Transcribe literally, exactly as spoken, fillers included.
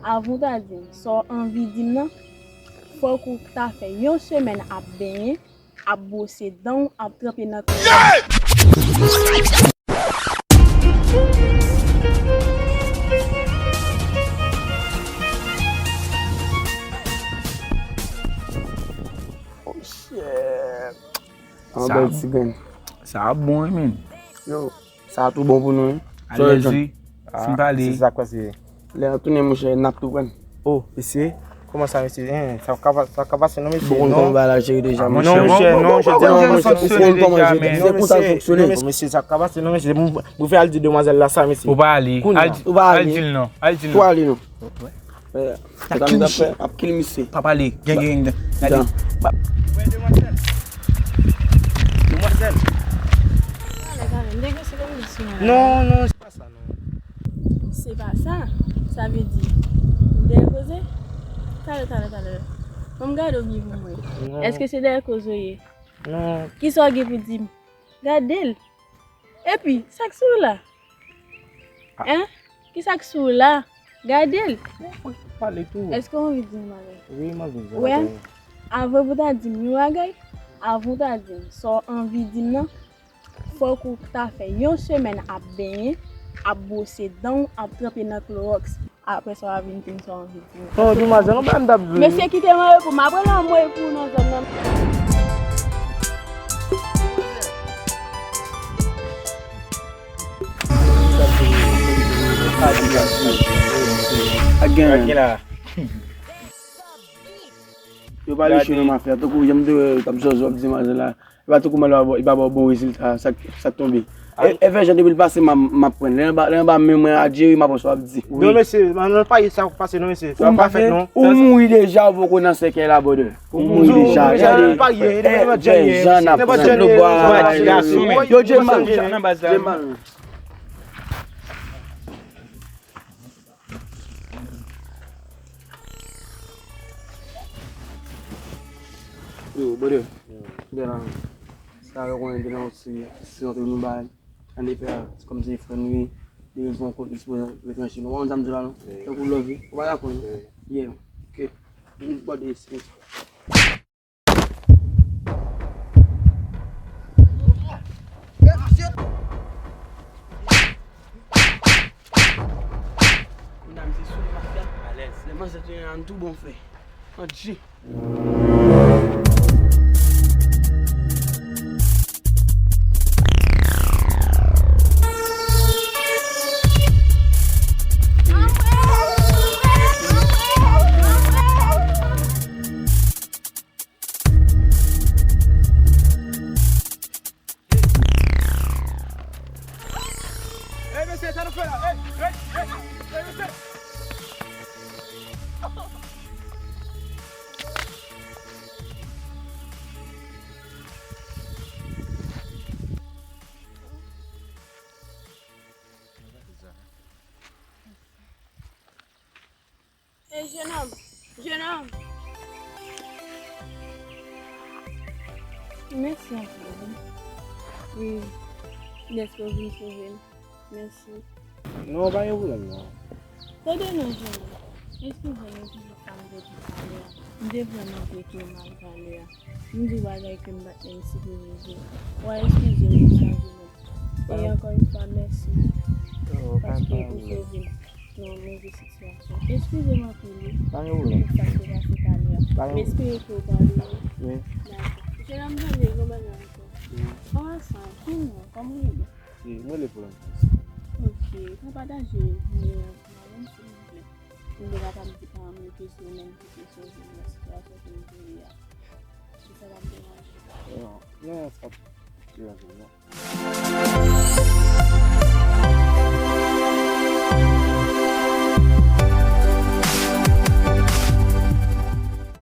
Avan w ta di m sa w anvi di m nan, fòk ou ta fè yon semèn ap benyen, ap bwose dan w, ap tranpe nan klowòks. Oh, shit. An bèl ti grenn. Sa ap bon, wi, men. Yo, sa a tou bon pou nou, wi. Alèz, wi. Fin pale. Se sa k pase. Lè n tounen, monchè, n ap tou pran. Oh, mesye, kòman sa, mesye? Hein, sa ka pa-, sa ka pase, non, mesye? Bon, non. Kòman bagay la jere deja, non, monchè, non, mesye, non, mesye, ou konn kòman jere. Se konsa l fonksyone. Non, mesye, sa ka pase, non, mesye. Mwen, mwen fè al di demwazèl la sa, mesye. Ou pa ale. Al di l non. Al di l non. Ou ale non. Ap kill misye. Pa pale, gen, gen, gen. Gade. Demwazèl. Demwazèl. Talè, talè, m te gen se konn misye. Non, non, se pa sa, non. Se pa sa. Sa vle di, m dèyè koze? Talè, talè, talè. Ban m gade w byen pou m wè. Non. Èske se dèyè koze w ye? Non. Kisa w gen pou di m? Gade l. Epi, sa k sou w la? Hein? Kisa k sou w la? Gade l. Pale tou. Èske w anvi di m yon bagay? Wi, m anvi di yon bagay. Wè, avan pou ta di m yon bagay, avan w ta di m sa w anvi di m nan, fòk ou ta fè yon semèn ap benyen, ap bwose dan w, ap tranpe nan klowòks. Apre sa, w a vin di m sa w anvi di m. Non, demwazèl, non, pa m t ap jwe. Mesye, kite m anwe pou m apre l anmwe pou w nan zòn nan. Ak gen la. Yo pa lè cho nan mafya, tankou jan m te wè yo t ap zòzò ap di demwazèl la. E pa tankou m al, e pa ba w bon rezilta, sa, sa k tonbe. E, e fè jan depi l pase, m a, m ap pran. Lè anba, lè anba men mwen a Jerry, m ap wè sa w ap di. Non, mesye, nan pa ye sa k pase, non, mesye. Sa pa fèt, non. Ou mouri deja, ou poko nan sèkèy la, brother. Ou mouri deja. Gade, e, jan n ap pran nou bwa. Yo, J-Mal. J-Mal. Yo, brother. Yo. Bèl an. Sa yo konnen de nan ti, ti antre nou bay. An de pè, se kòm se frè nou ye. De rezon kont li sipoze retranche. Nou konn sa m di la non. Tankou love wi. Ou pa dakò non. Yeah. Ok. Bòde isi. Medam, se sou mafya. Alèz. Lè manzè tounen la, nou tou bon fè. Anji. Ey, mesye, sa nou fè la? Ey, ey, ey, ey, mesye! Ey, jenòm! Jenòm! Mèsi anpil, wi. Wi, dèske w vin sove m. Mèsi. Non, pa gen pwoblèm, non. Tande non, jenòm. Eskize m, eskize sa m te di talè a. M te vrèman trete w mal talè a. M di w bagay ke m pa t menm sipoze di w. W a eskize m pou sa, jenòm. E ankò yon fwa, mèsi. Paske ou sove m nan yon move sitiyasyon. Eskize m anpil, wi, pou sa k te pase talè a. M espere ke w padone m. Wi. Dakò. Jenòm, tande, gon bagay ankò. Kòman sa? Ki non? Kòman w rele? M rele Florence. Ok. Ou pataje nimewo w avè m, silvouplè? M te kapab di paran m yo ke se ou menm ki te sove m nan sitiyasyon ke m te ye a. Si sa p ap deranje w. Non, non, sa p ap deranje m, non.